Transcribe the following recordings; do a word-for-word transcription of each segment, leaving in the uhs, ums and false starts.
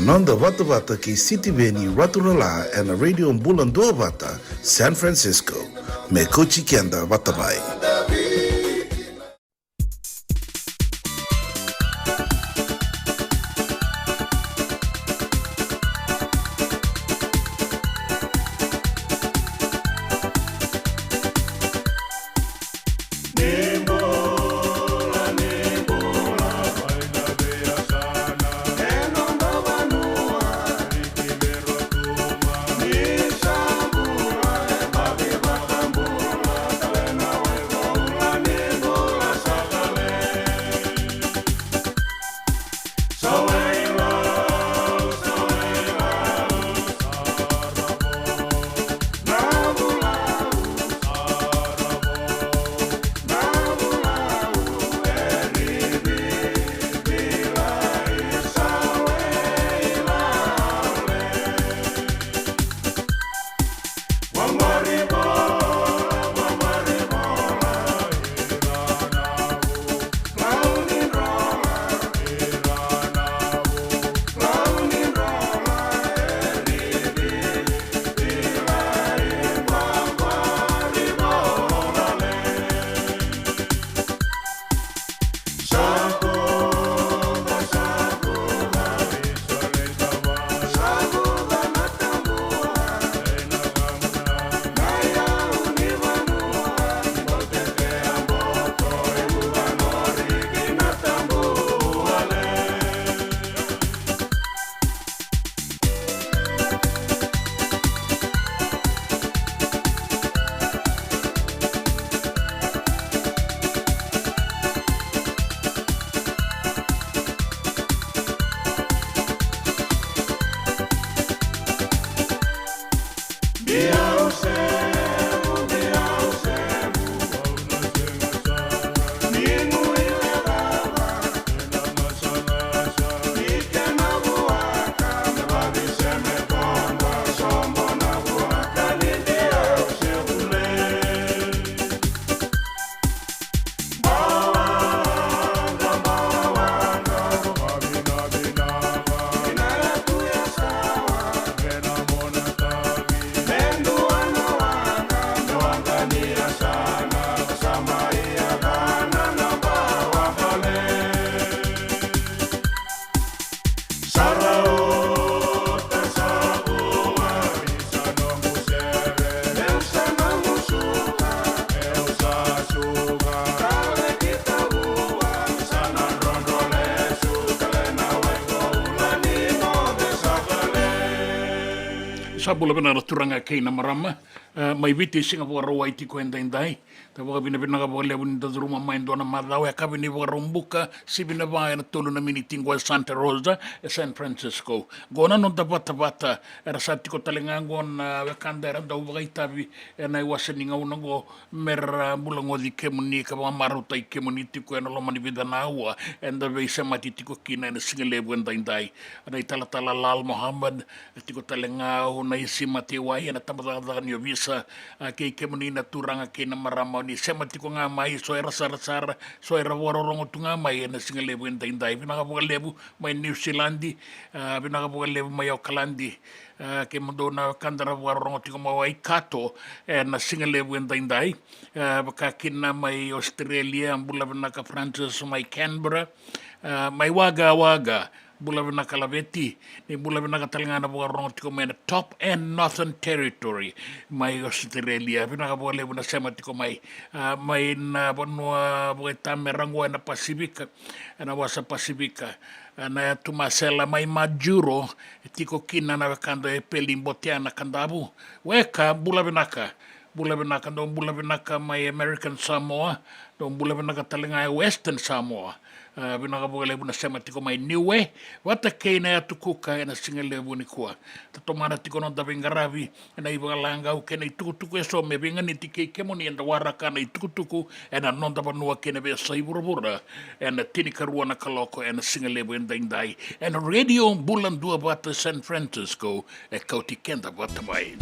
Noda vatavata kei Sitiveni Raturala ena Radio Bula Duavata, San Francisco. Me kauti keda vata mai. Sa bula vinaka na turaga kei na marama, e, mai Viti, siga Vakarauwai tiko edaidai. Da vakavinavinaka vakalevu ni da curuma mai e dua na macawa, e yakavi ni Vakaraubuka, sivi na va ena tolu na miniti qo e Santa Rosa, e San Francisco. Qo na noda vatavata, era sa tiko tale ga qo na wekada era dau vakaitavi ena iwase ni gauna qo, me ra bula goci kemuni ka vakamarautaki kemuni tiko ena loma ni vica na aua eda veisemati tiko kina ena siga levu edaidai. Na italatala Lal Mohammed, e tiko tale ga o Naisi Matewai ena tabacakacaka ni ovisa, a, kei kemuni na turaga kei na marama o ni sema tiko ga mai, so era sarasara, so era vakarorogo tu ga mai ena siga levu edaidai. Vinaka vakalevu mai Niusiladi, a, vinaka vakalevu mai Okaladi, a, kemudou na wekada ra vakarorogo tiko mai Waikato ena siga levu edaidai, a, vaka kina mai Australia, bula vinaka Francis mai Canberra, a, mai Wagga Wagga, bula vinaka Laveti, ni bula vinaka tale ga na vakarorogo tiko mai na Top End Northern Territory mai Australia. Vinaka vakalevu na sema tiko mai, a, mai na vanua vakaitamera qo ena Pasifika, ena wasa Pasifika, a, na yatu Masela mai Majuro, e tiko kina na wekada e Peli Botea na Kadavu. Weka, bula vinaka. Bula vinaka, dou bula vinaka mai American Samoa, dou bula vinaka tale ga e Western Samoa. A, vinaka vakalevu na sema tiko mai Niue vata kei na yatu Kuka ena siga levu nikua. Da tomana tiko noda veiqaravi ena ivakalagau kei na itukutuku eso me veiganiti kei kemuni eda waraka na itukutuku ena noda vanua kei na veiyasai vuravura, ena tinikarua na kaloko ena siga levu edaidai, ena Radio Bula Duavata San Francisco, e kauti keda vata mai.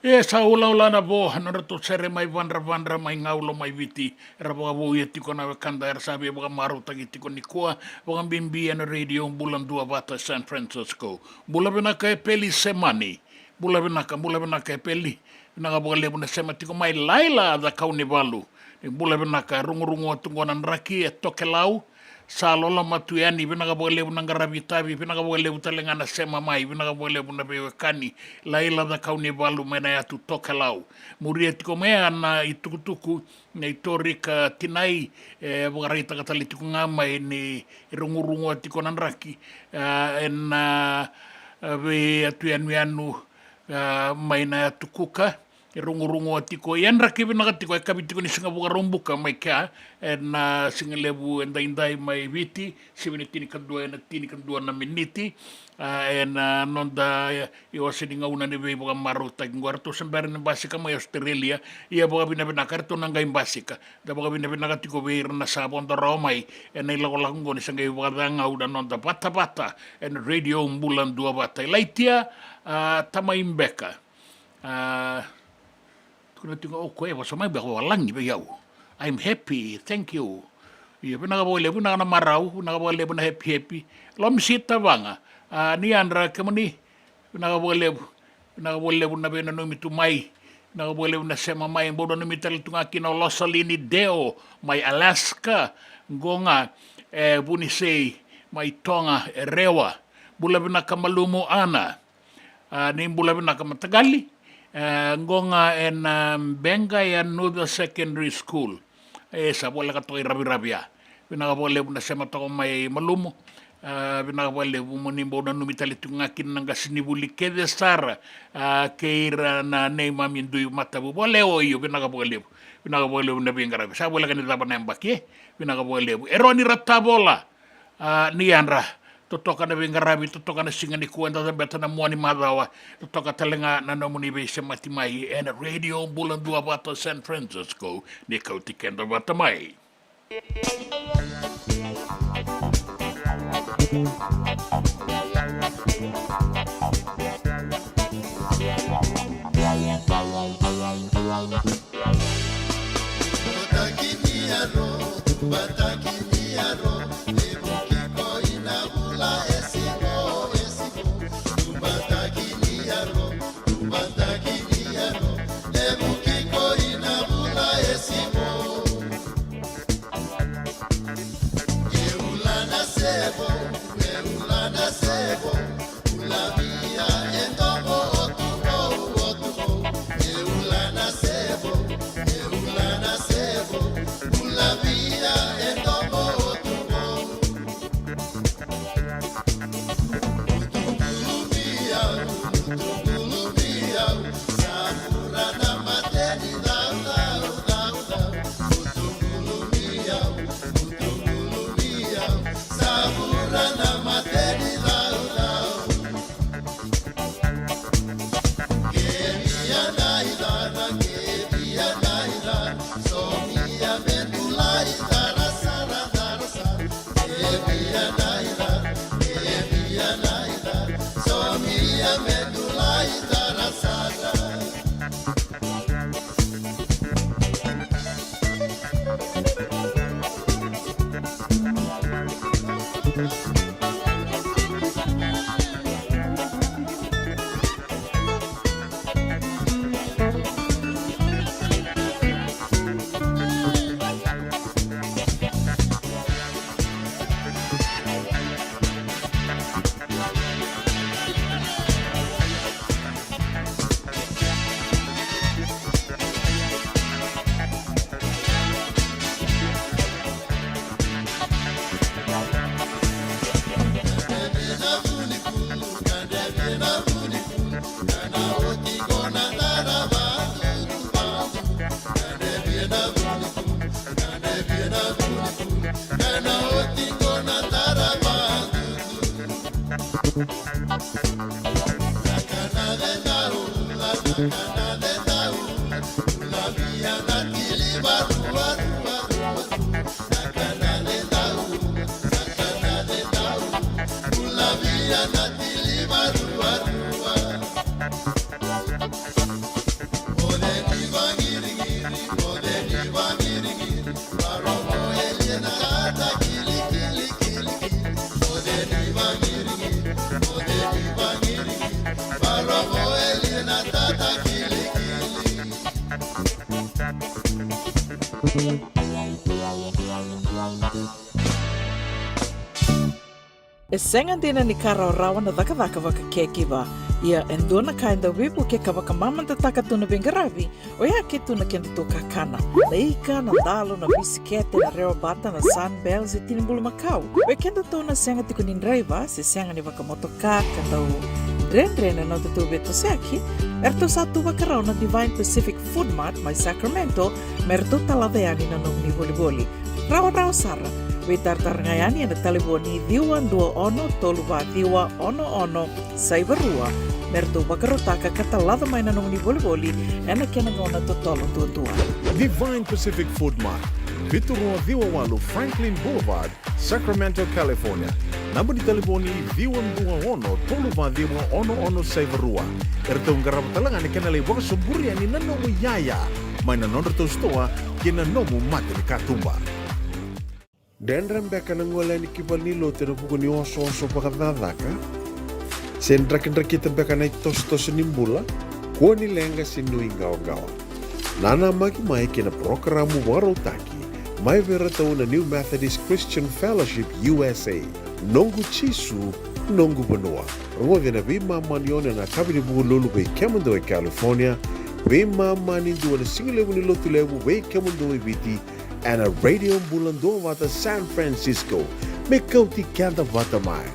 E sa ulaula na vo, na nodratou sere mai Vadravadra, mai Gaulo, mai Viti. Era vakavouya tiko na wekada, era sa veivakamarautaki tiko nikua, vakabibi ena Radio Bula Duavata San Francisco. Bula vinaka Epeli Semani. Bula vinaka, bula vinaka Epeli. Vinaka vakalevu na sema tiko mai. Laila Cakaunivalu. Ni bula vinaka, e rugurugua tu qo na draki, e Tokelau. Sa loloma tu yani, vinaka vakalevu na qaravi itavi, vinaka vakalevu tale ga na sema mai, vinaka vakalevu na veiwekani. Laila Cakaunivalu mai na yatu Tokelau. Muria tiko mai ya na itukutuku nei Torika Tinai, e vakaraitaka tale tiko ga mai ni rugurugua tiko na draki, a, ena, a, vei atu yanuyanu, a, mai na yatu Kuka. E rugurugua tiko, ia draki vinaka tiko, e kavi tiko ni siga Vakaraubuka mai kea, ena siga levu edaidai mai Viti, sivi na tinikadua ena tinikadua na miniti. A, ena noda, e, iwase ni gauna ni veivakamarautaki qo, eratou se bera ni basika mai Australia, ia vakavinavinaka eratou na qai basika. Da vakavinavinaka tiko vei ira na sa vodo rawa mai ena ilakolako qo ni sa qai vakacagau na noda vatavata ena Radio Bula Duavata. Ilaitia, a, Tamai Beka. A, tukuna tiko o koya, e vosa mai beka vavalagi vei au. I'm happy, thank you. Io, vinaka vakalevu, vinaka na marau, vinaka vakalevu na happy happy. Lomisi Tavaga, a, ni yadra kemuni, vinaka vakalevu. Vinaka vakalevu na veinanumi tu mai. Vinaka vakalevu na sema mai, bau nanumi tale tu ga kina o Losalini Deo mai Alaska. Qo ga e Vunisei mai Toga, e Rewa. Bula vinaka malumu Ana. A, ni bula vinaka mataqali. E, qo ga ena Beqa Yanuca Secondary School. E sa voleka toka i raviravi ya. Vinaka vakalevu na sema toka mai malumu. A, vinaka vakalevu mo ni bau nanumi tale tu ga kina na qasenivuli kece sara. A, kei ira na neimami dui matavu vale o io, vinaka vakalevu. Vinaka vakalevu na veiqaravi. Sa voleka ni cava na yabaki, e? Vinaka vakalevu. Eroni Ratavola. A, ni yadra, totoka na veiqaravi, totoka na siga nikua, eda cabeta na mua ni macawa, totoka tale ga na nomuni veisemati mai ena Radio Bula Duavata San Francisco, ni kauti keda vata mai. E sega dina ni ka rawarawa na cakacaka vaka caregiver. Ia e dua na ka e dau veivukei ka vakamamadataka tu na veiqaravi, oya ke tu na kedatou kakana. Na ika, na dalo, na bisikete, na rewabata, na Sunbells, e tini bulumakau. Vei kedatou na sega tiko ni draiva, se sega ni vakamotoka, ka dau dredre na nodatou veitosoyaki, eratou sa tu vakarau na Divine Pacific Food Mart mai Sacramento, me ratou talaca yani na nomuni volivoli. Rawarawa sara, veitaratara ga yani ena talevoni ciwa dua ono tolu va ciwa ono ono saiva rua, me ratou vakarautaka ka talaca mai na nomuni volivoli ena kena gauna totolo duadua. Divine Pacific Food Mart, vitu rua ciwa walu Franklin Boulevard, Sacramento, California. Naba ni talevoni ciwa dua ono tolu va ciwa ono ono saiva rua. Eratou qarava tale ga na kena lai vakasoburi yani na nomu iyaya mai na nodratou sitoa kei na nomu mata ni katuba. Dredre beka na gole yani ki valenilotu ena vuku ni osooso vakacakacaka? Se drakidrakita beka na itosotoso ni bula? Kua ni leqa se nuiqawaqawa. Nanamaki mai kei na parokaramu vakarautaki mai vei iratou na New Methodist Christian Fellowship U S A. Noqu Jisu, noqu vanua. Rogoci ena veimama ni ono ena yakavi ni Vukelulu vei kemudou e California, veimama ni dua ena sigalevu ni Lotulevu vei kemudou e Viti, ena Radio Bula Duavata San Francisco. Me kauti keda vata mai.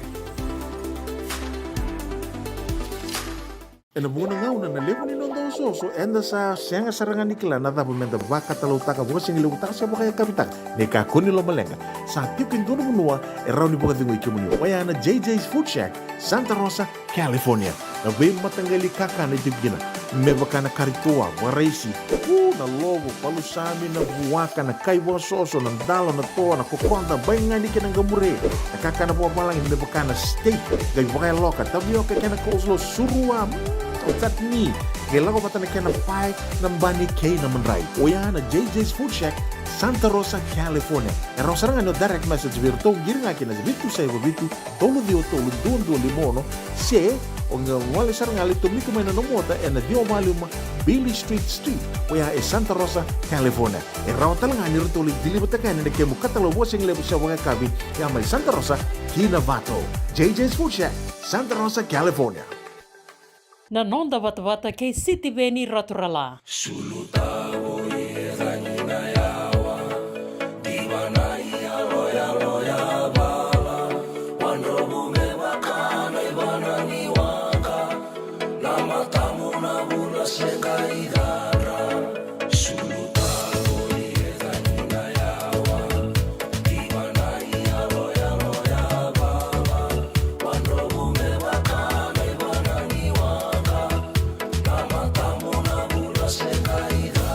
Ena vuqa na gauna na levu ni noda osooso, eda sa sega sara ga ni kila na cava meda vakatalautaka, vakasigalevutaka se vakayakavitaka. Ni kakua ni lomaleqa, sa tiko e dua na vanua e rawa ni vakacegui kemuni, oya na J J's Food Shack, Santa Rosa, California. Na veimataqali kakana e tiko kina, me vaka na kari toa, vakaraisi, u, na lovo, palusami, na vuaka, na kai vakasoso, na dalo, na toa, na kokoda, baigani kei na qamure, na kakana vakavalagi me vaka na steak, qai vakayaloka, tavioka kei na coleslaw, surua, mm, chutney, qai lako vata na kena pae, na bani kei na madrai. Oya na J J's Food Shack, Santa Rosa, California. E rawa sara ga ni o direct message vei iratou, qiri ga kina vitu saiva vitu, tolu ciwa tolu, dua dua lima ono, se o qai gole sara ga lai tomika mai na nomu ota ena ciwa va lima Beale Street Suite, oya e Santa Rosa, California. E rawa tale ga ni ratou lai deliver-taka yani na kemu katalau vakasigalevu se vakayakavi, ya mai Santa Rosa ki Novato. J J's Food Shack, Santa Rosa, California. Na noda vatavata kei Sitiveni Raturala. Sulu tavo i e cagi na yawa, diva na i yaloyalo ya vala, wadromu me vaka na i vanani waqa, na matamu na vula se qai cadra. Sulu tavo i e cagi na yawa, diva na i yaloyalo ya vala, wadromu me vaka na i vanani waqa, na matamu na vula se qai cadra.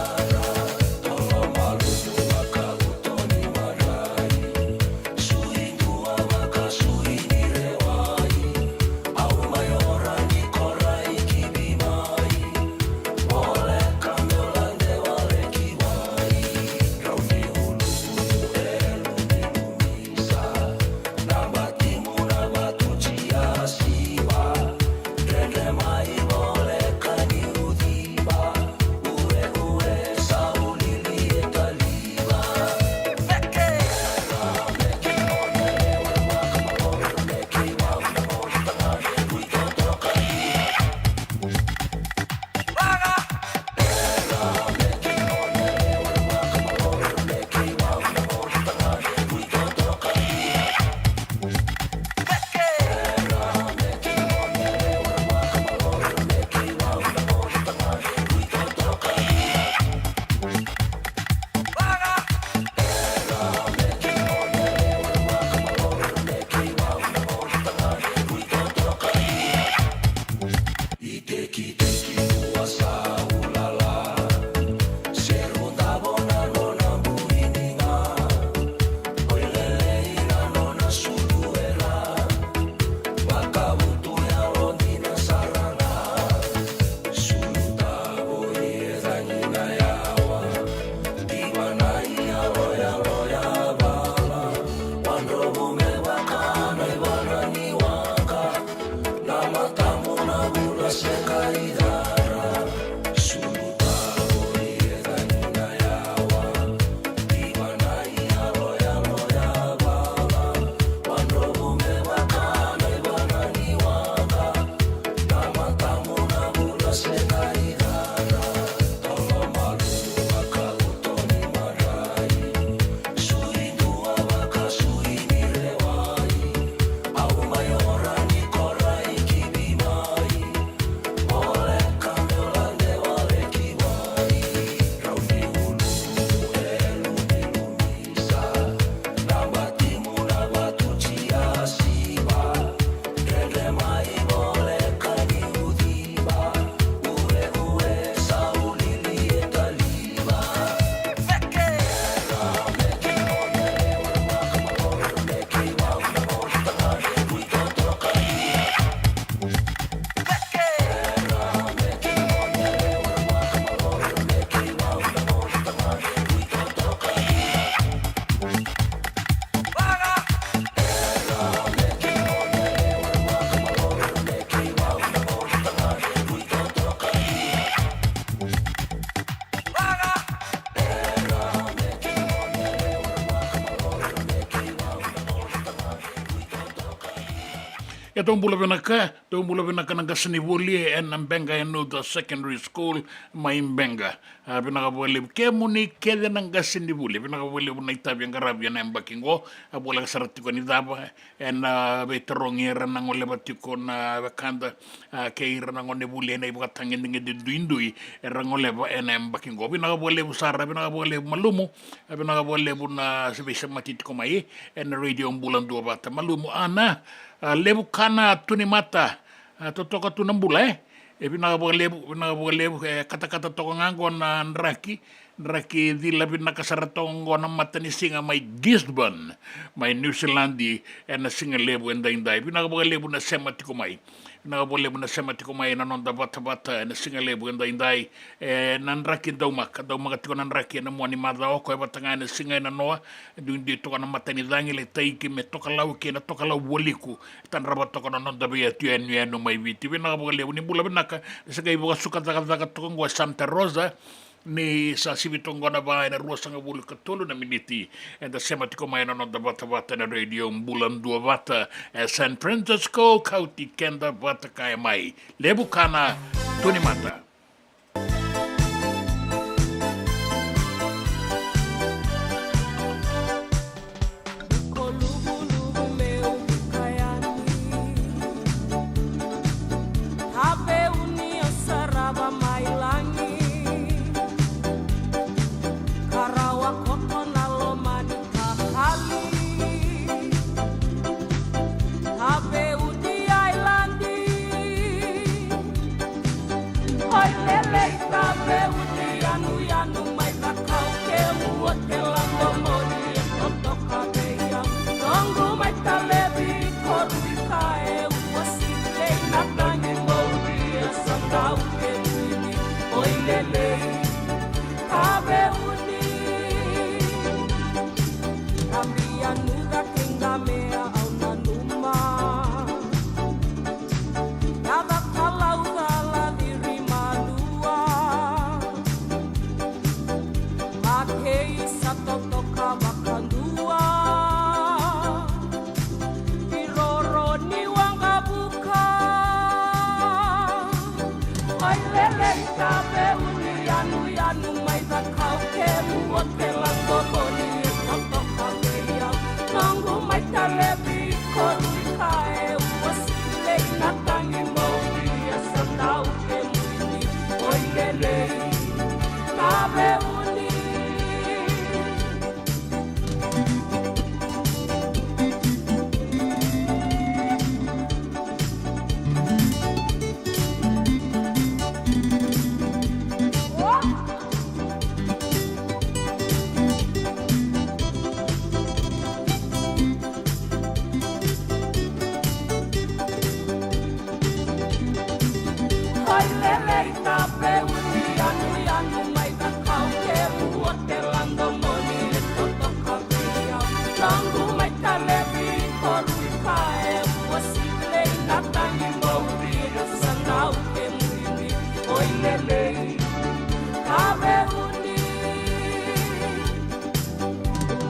E dou bula vinaka, dou bula vinaka na qasenivuli ena Beqa Yanuca Secondary School mai Beqa. A, vinaka vakalevu kemuni kece na qasenivuli, vinaka vakalevu na itavi e qaravi ena yabaki qo. A voleka sara tiko ni cava ena veitarogi era na goleva tiko na wekada, a, kei ira na gonevuli ena ivakatagedegede duidui era goleva ena yabaki qo. Vinaka vakalevu sara, vinaka vakalevu malumu, a, vinaka vakalevu na se veisemati tiko mai ena Radio Bula Duavata. Malumu Ana, a, levu kana tu ni mata, a, totoka tu na bula, e. E vinaka vakalevu, vinaka vakalevu, e katakata toka ga qo na draki, draki cila vinaka sara toka qo na matanisiga mai Gisborne, mai New Zealand, ena siga levu edaidai. Vinaka vakalevu na sema tiko mai. Vinaka vakalevu na sema tiko mai ena noda vatavata ena siga levu edaidai. E, na draki daumaka, daumaka tiko na draki ena mua ni macawa, o koya vata ga ena siga ena noa, duidui toka na matanicagi, lai taiki me tokalau kei na tokalau vualiku. Tadrava toka na noda veiyatu yanuyanu mai Viti. Vinaka vakalevu, ni bula vinaka. Sa qai vakasuka cakacaka toka qo e Santa Rosa, ni sa sivi toka qo na va ena ruasagavulu ka tolu na miniti. Eda sema tiko mai ena noda vatavata na Radio Bula Duavata e San Francisco, kauti keda vata kaya mai. Levu kana, tu ni mata. Kakali, Taveuni Ailadi. Oi lelei Taveuni, yanuyanu mai cakau kemu hotel, a domoni e totoka vei au. Noqu mai talevi koruika e ua silei na tagi mouri e sa dau kemuni. Oi lelei Taveuni. Ka via nuca kei Gamea au nanuma. Yaca Kalauca, Laciri, Malua. Makei sa totoka vakadua. Iroro ni waqavuka. Oi lelei Taveuni, yanuyanu mai cakau kemu hotel, a domoni e totoka vei au. Noqu mai talevi koruika e ua silei na tagi mouri e sa dau kemuni. Oi lelei Taveuni. Oi lelei Taveuni, yanuyanu mai cakau kemu hotel, a domoni e totoka vei au. Noqu mai talevi koruika e ua silei na tagi mouri e sa dau kemuni. Oi lelei Taveuni.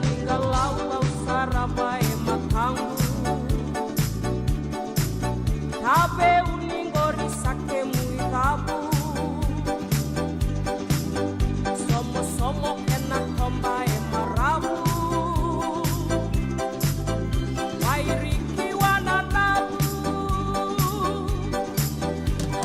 Ni qalaubau sara va e mataqu. Taveuni qori sa kemu icavu. Somosomo kena toba e maravu. Vairiki wananavu.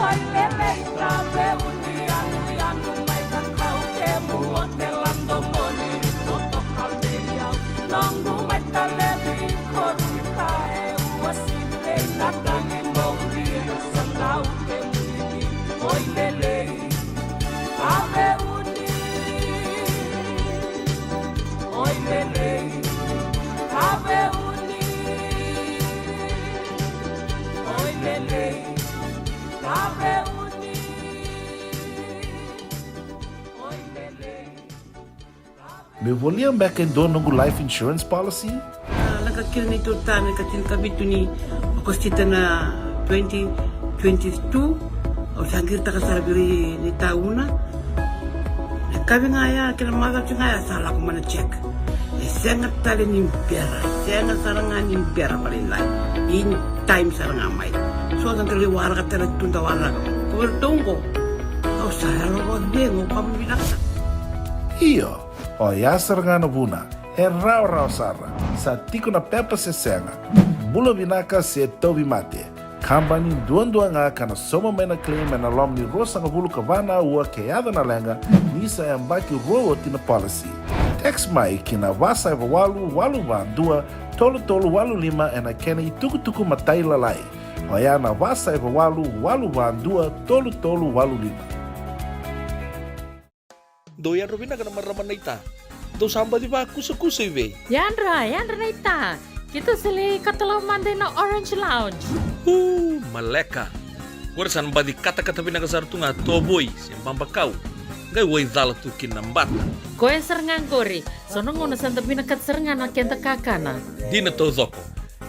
Oi lelei Taveuni, yanuyanu mai cakau kemu hotel, a domoni e totoka vei au. Noqu mai talevi koruika e ua silei na tagi mouri e sa dau kemuni. Oi lelei Taveuni. Oi lelei Taveuni. Oi lelei Taveuni. Oi lelei. Meu volia beka e dua noqu life insurance policy? A, lako kina neitou tane ka tinikavitu ni Okosita na twenty twenty-two. Au sa qiritaka sara vei ira na itauna. Na kavi ga ya kei na macawa ga ya sa lako mai na check. E sega tale ni bera, sega sara ga ni bera vakalailai. In time sara ga mai. So da qai waraka tale tu da waraka. Ko vei ratou qo. Au sa yalo vakacegu, ka vinaka. Io, oya sara ga na vuna. E rawarawa sara. Sa tiko na pepa se sega. Bula vinaka se tauvimate. Kabani duadua ga ka na sauma mai na claim ena loma ni ruasagavulu ka va na aua ke yaco na leqa, ni sa yabaki rua oti na policy. Text mai ki na va saiva walu walu va dua tolu tolu walu lima ena kena itukutuku matailalai. Oya na va saiva walu walu va dua tolu tolu walu lima. Dou yadra vinaka na marama naita. Dou sa baci vakusakusa i vei? Yadra, yadra naita. Keitou sa lai katalau mada ina Orange Lounge. Uu, maleka. Qori sa na baci katakata vinaka sara tu ga tovoi se babakau. Qai waicala tu kina na bata. Koya sara ga qori. So na gauna sa da vinakata sara ga na keda kakana. Dina taucoko.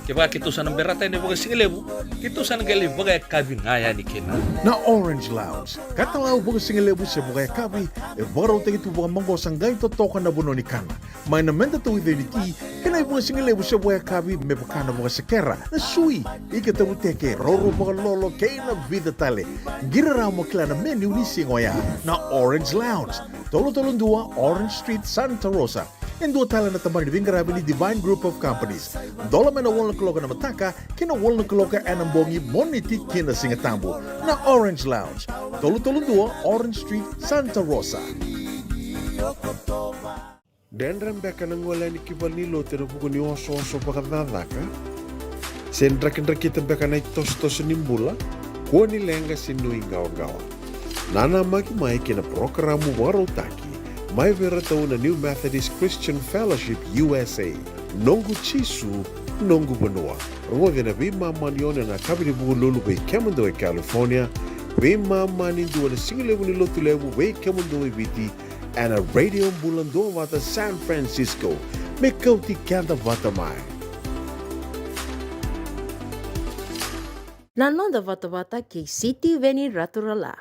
Kevaka keitou sa na berata yani vakasigalevu, keitou sa na qai lai vakayakavi ga yani kina. Na Orange Lounge, katalau vakasigalevu se vakayakavi, e vakarautaki tu vakamaqosa qai totoka na vanua ni kana. Mai na meda tauica ni ti, kei na ivakasigalevu se vakayakavi me vaka na vakasekera, na sui, ika tavuteke, roro vakalolo, kei na vica tale. Qiri rawa mo kila na menu ni siga oya. Na Orange Lounge, tolu tolu dua Orange Street, Santa Rosa. E dua tale na tabana ni veiqaravi ni Divine Group of Companies. Dola mai na walu na kaloko ena mataka ki na walu na kaloko ena bogi, Moniti ki na Sigatabu. Na Orange Lounge, tolu tolu dua Orange Street, Santa Rosa. Dredre beka na gole yani ki valenilotu ena vuku ni osooso vakacakacaka? Se drakidrakita beka na itosotoso ni bula? Kua ni leqa se nuiqawaqawa. Nanamaki mai ki na parokaramu vakarautaki mai vei iratou na New Methodist Christian Fellowship U S A, Noqu Jisu, Noqu Vanua. Rogoci ena veimama ni ono ena yakavi ni Vukelulu vei kemudou e California, veimama ni dua ena sigalevu ni Lotulevu vei kemudou e Viti, ena Radio Bula Duavata San Francisco, me kauti keda vata mai. Na noda vatavata kei Sitiveni Raturala.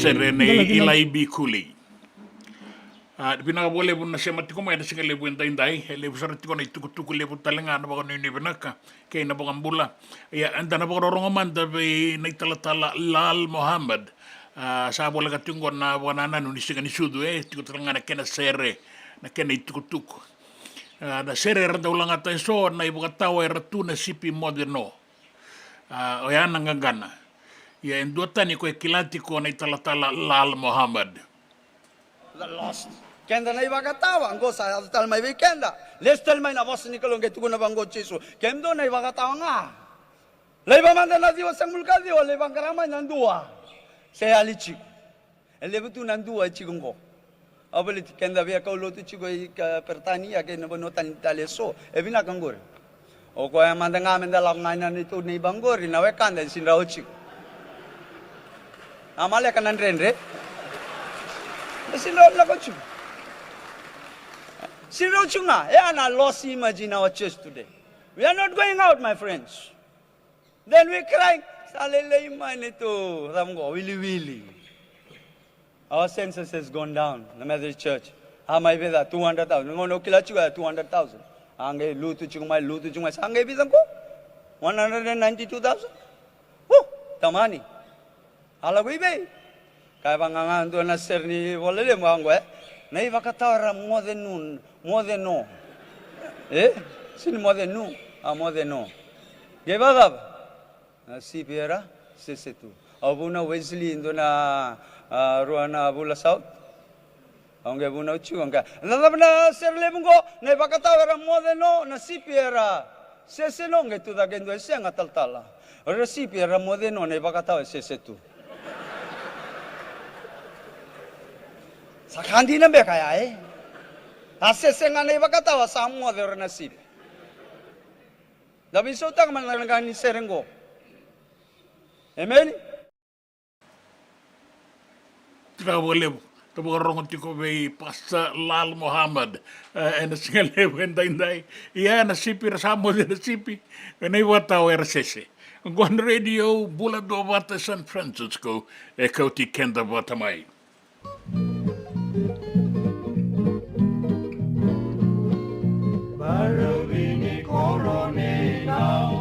Sere nei Ilai Bikuli. A, vinaka vakalevu na sema tiko mai ena siga levu edaidai. E levu sara tiko na itukutuku, levu tale ga na vakanuinui vinaka kei na vakabula. Ia, eda na vakarorogo mada vei na italatala Lal Mohammed. A, sa voleka tiko qo na vakanananu ni siga ni sucu, e tiko tale ga na kena sere, na kena itukutuku. A, na sere era dau lagata eso, na ivakatawa era tu na sipi moce no. A, oya na qaqana. Ia, e duatani ko e kila tiko na italatala Lal Mohammed. The lost. Keda na ivakatawa, qo sa yaco tale mai vei keda. Lesu tale mai na vosa ni Kalou, qai tukuna vaqo o Jisu. Kemudou na ivakatawa ga. Laiva mada na ciwa sagavulu ka ciwa, lai vaqara mai na dua. Se yali tiko. E levu tu na dua e tiko qo. Au baleti keda via kaulotu tiko i Peritania kei na vanua tani tale eso. E vinaka qori. O koya mada ga meda lako ga ina neitou neiba qori, na wekada e sidrau tiko. A maleka na dredre. E sidrau lako tiko. Sidrau tiko ga. E a na lost image in our church today. We are not going out, my friends. Then we cry. Sa lailai mai neitou cava qo, wiliwili. Our census has gone down, the Methodist Church. A mai vei ca, two hundred thousand. Gauna au kila tiko ya, two hundred thousand. A qai lutu tiko mai, lutu tiko mai. Sa qai vica qo? One hundred and ninety-two thousand. Hu, tamani. A lako i vei? Kaya vaqaqa dua na sere ni vola lemu qo, e? Na ivakatawa era moce nu, moce no. E? Sini moce nu, a moce no. Qai vakacava? Na sipi era sese tu. Au vunau Wesley, dua na, a, rua na vula South. Au qai vunau tiko, au qai, na cava na sere levu qo, na ivakatawa era moce no, na sipi era sese no, qai tucake e dua, e sega talatala. O ira sipi era moce no, na ivakatawa e sese tu. Sa ka dina beka ya, e? A sese ga na ivakatawa, sa moce o ira na sipi. Da veisautaka mada na ka ni sere qo. Emeni. Vinaka vakalevu. Da vakarorogo tiko vei Pastor Lal Mohammed, e, ena siga levu edaidai. Ia, na sipi era sa moce na sipi, ena ivakatawa era sese. Qo na Radio Bula Duavata San Francisco, e kauti keda vata mai. Baravi ni koro ni nau,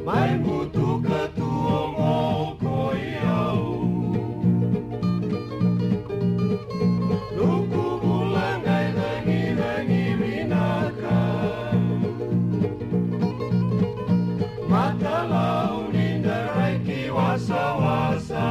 mai butuka tu o moko i au. Nuku bula qai ragiragi vinaka. Matalau ni darai ki wasawasa.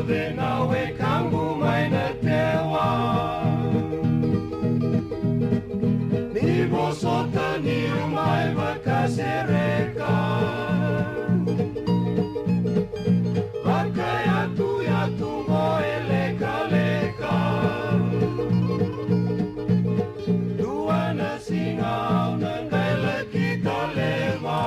Vena wekaqu mai na tewa. Ni vosota niu mai vakasereka. Vakayatuyatu qo e lekaleka. Dua na siga au na qai laki tale ga.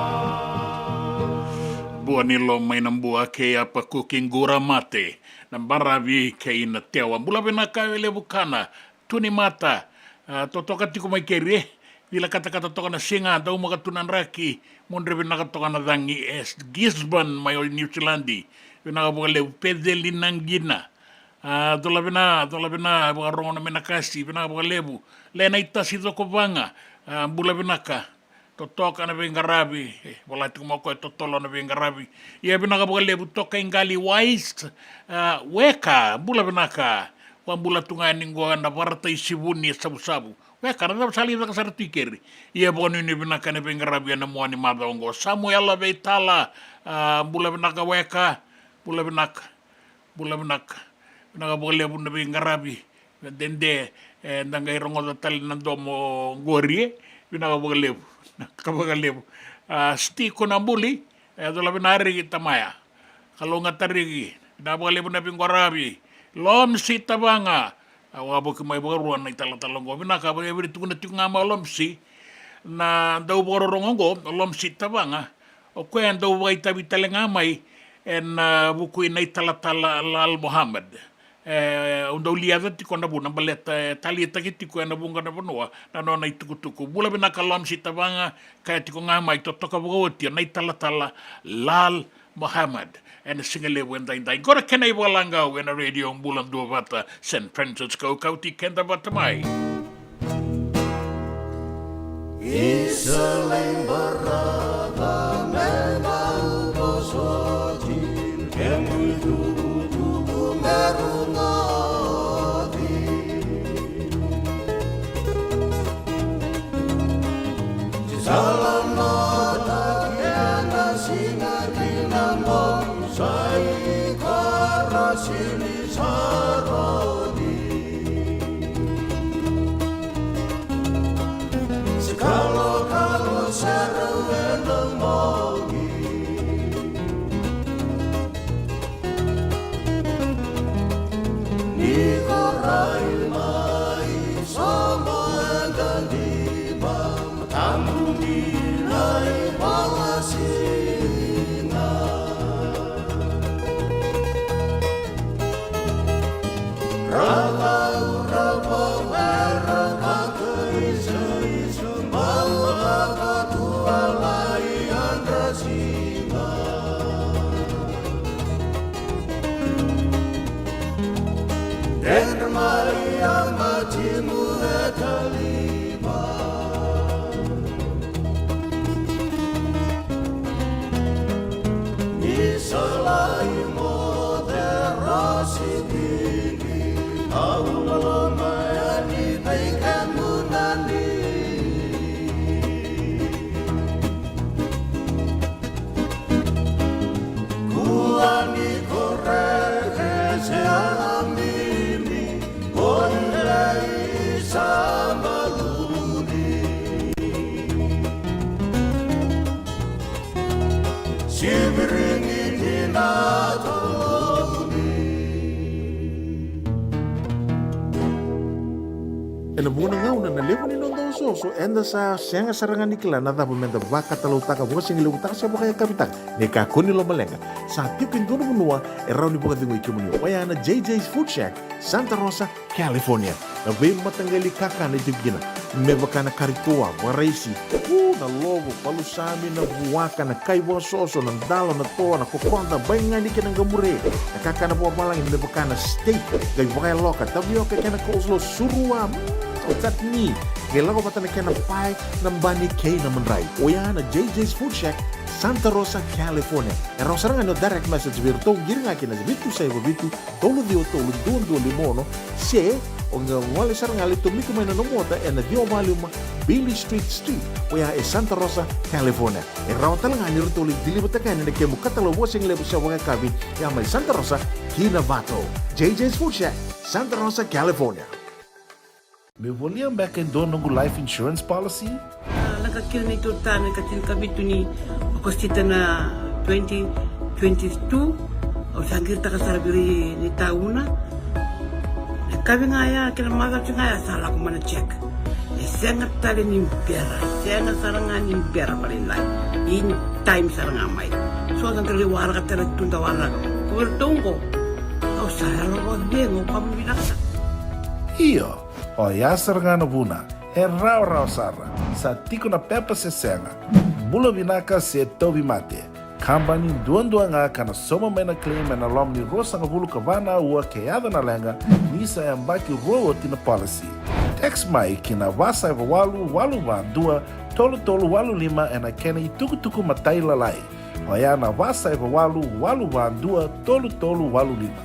Bua ni lo mai na bua kei Apa Kuki Qura Mate. Na baravi kei na tewa. Bula vinaka e levu kana, tu ni mata, a, totoka tiko mai keri, e. Vila katakata toka na siga, dau maka tu na draki, mudre vinaka toka na cagi, e, Gisborne mai o New Zealand. Vinaka vakalevu, Peceli na qina. A, dola vina, dola vina, vakarogo na me na kasi, vinaka vakalevu. Lena i tasi coko vaga, a, bula vinaka. Totoka na veiqaravi, e, vola tiko mai o koya totolo na veiqaravi. Ia vinaka vakalevu toka i qali Wise, a, weka, bula vinaka. Vakabula tu ga yani qo ena Varatai Sivuni e Savusavu. Weka, na cava sa lai caka sara tu i keri. Ia vakanuinui vinaka na veiqaravi ena mua ni macawa oqo. Samuela Veitala, a, bula vinaka weka, bula vinaka. Bula vinaka. Vinaka vakalevu na veiqaravi. Dede, e, da qai rogoca tale na domo qori, e. Vinaka vakalevu. Vinaka vakalevu. A, Stiko na buli, e, dola vina riki tamaya. Kalou ga tariki. Vinaka vakalevu na veiqaravi. Lomsi Tavaga. A, wavoki mai vakarua na italatala oqo. Vinaka vakalevu, tukuna tiko ga mai o Lomsi. Na dau vakarorogo oqo, o Lomsi Tavaga. O koya e dau vakaitavi tale ga mai ena, a, vuku i na italatala Lal Mohammed. E, au dau liaca tiko na vuna baleta e taleitaki tiko ena vuqa na vanua na nona itukutuku. Bula vinaka Lomsi Tavaga, kaya tiko ga mai totoka vakaoti o na italatala Lal Mohammed. Ena siga levu edaidai. Qo na kena ivakalagau ena Radio Bula Duavata, San Francisco, kauti keda vata mai. Isa lai barava me bau vosoti, kemu itukutuku me rogoci. Sa lomotaki ena siga kina mo sa i koro sini saroni. Se kalokalo sara ena mogi. Ni ko rai mai sobo eda liba. Tamuni na ivalasina. Rau, rau, rau, era vakaisaisu, bau vakatua lai yadra siga. Dredre mai a matimu e taliva. Ni sa lai moce rosi vili, au loloma yani vei kemuni. Kua ni koreke se a mimi, ko i lei sa maluli. Sivirigi ni na toloni. Ena vuqa na gauna na levu ni noda osooso, eda sa sega sara ga ni kila na cava meda vakatalautaka, vakasigalevu taka se vakayakavi taka. Ni kakua ni lomaleqa, sa tiko e dua na vanua e rawa ni vakacegui kemuni, oya na J J's Food Shack, Santa Rosa, California. Na veimataqali kakana e tiko kina, me vaka na kari toa, vakaraisi, u, na lovo, palusami, na vuaka, na kai vakasoso, na dalo, na toa, na kokoda, baigani kei na qamure, na kakana vakavalagi, me vaka na steak, qai vakayaloka, tavioka kei na coleslaw, surua, mm, o chutney, qai lako vata na kena pae, na bani kei na madrai. Oya na J J's Food Shack, Santa Rosa, California. E rawa sara ga ni o direct message vei iratou, qiri ga ki na vitu saiva vitu, tolu ciwa tolu, dua dua lima ono, se O qai gole sara ga lai tomika mai na nomu ota ena ciwa walu lima Bailey Street Suite, oya e Santa Rosa, California. E rawa tale ga ni ratou lai deliver-taka yani na kemu katalau vakasigalevu se vakayakavi, ya mai Santa Rosa ki Novato. J J's Food Shack, Santa Rosa, California. Meu volia beka e dua noqu life insurance policy? A, lako kina neitou ta na ika tinikavitu ni Okosita na twenty twenty-two. Au sa qiritaka sara vei ira ni tauna. E kavi ga ya, kei na macawa ga ya sa lako mai na check. E sega tale ni bera, e sega sara ga ni bera vakalailai. In time sara ga mai. So da qai waraka tale tu da waraka. Ko iratou qo, au sa yalo vakacegu, au vakavinavinaka sara. Io, oya sara ga na vuna. E rawarawa sara. Sa tiko na pepa se sega. Bula vinaka se tauvimate. Kabani duadua ga ka na sauma mai na claim ena loma ni ruasagavulu ka va na aua ke yaco na leqa, ni sa yabaki rua oti na policy. Text mai ki na va saiva walu walu va dua tolu tolu walu lima ena kena itukutuku matailalai. Oya na va saiva walu walu va dua tolu tolu walu lima.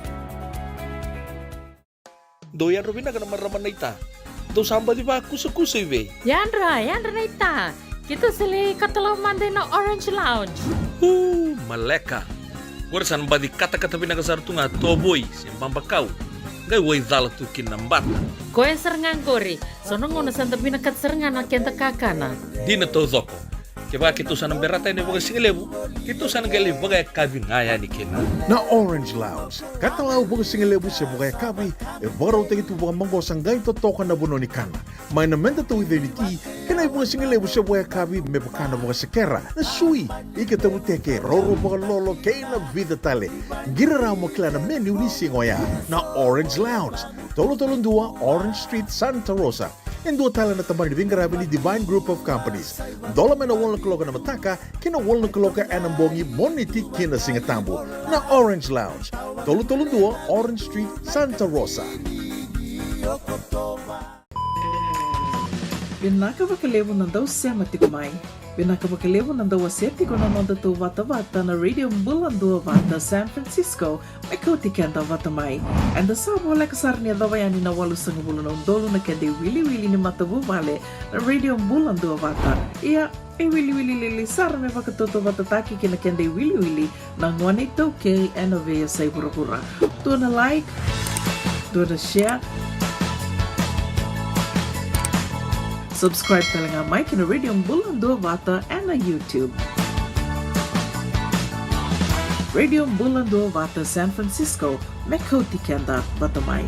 Dou yadra vinaka na marama naita. Dou sa baci vakusakusa i vei? Yadra, yadra naita. Keitou sa lai katalau mada ina Orange Lounge. Uu, maleka. Qori sa na baci katakata vinaka sara tu ga tovoi se babakau. Qai waicala tu kina na bata. Koya sara ga qori. So na gauna sa da vinakata sara ga na keda kakana. Dina taucoko. Kevaka keitou sa na berata yani vakasigalevu, keitou sa na qai lai vakayakavi ga yani kina. Na Orange Lounge, katalau vakasigalevu se vakayakavi, e vakarautaki tu vakamaqosa qai totoka na vanua ni kana. Mai na meda tauica ni ti, kei na ivakasigalevu se vakayakavi me vaka na vakasekera, na sui, ika tavuteke, roro vakalolo, kei na vica tale. Qiri rawa mo kila na menu ni siga oya. Na Orange Lounge, tolu tolu dua Orange Street, Santa Rosa. E dua tale na tabana ni veiqaravi ni Divine Group of Companies. Dola mai na walu na kaloko ena mataka ki na walu na kaloko ena bogi, Moniti ki na Sigatabu. Na Orange Lounge, tolu tolu dua Orange Street, Santa Rosa. Vinaka vakalevu na dau sema tiko mai. Vinaka vakalevu na dau wasea tiko na nodatou vatavata na Radio Bula Duavata San Francisco, me kauti keda vata mai. Eda sa voleka sara ni yacova yani na walusagavulu na udolu na keda iwiliwili ni matavuvale na Radio Bula Duavata. Ia, e wiliwili lili sara me vakatautauvatataki kei na keda iwiliwili na gone iTaukei ena veiyasai vuravura. Dua na like, dua na share. Subscribe tale ga mai ki na Radio Bula Duavata ena YouTube. Radio Bula Duavata San Francisco, me kauti keda vata mai.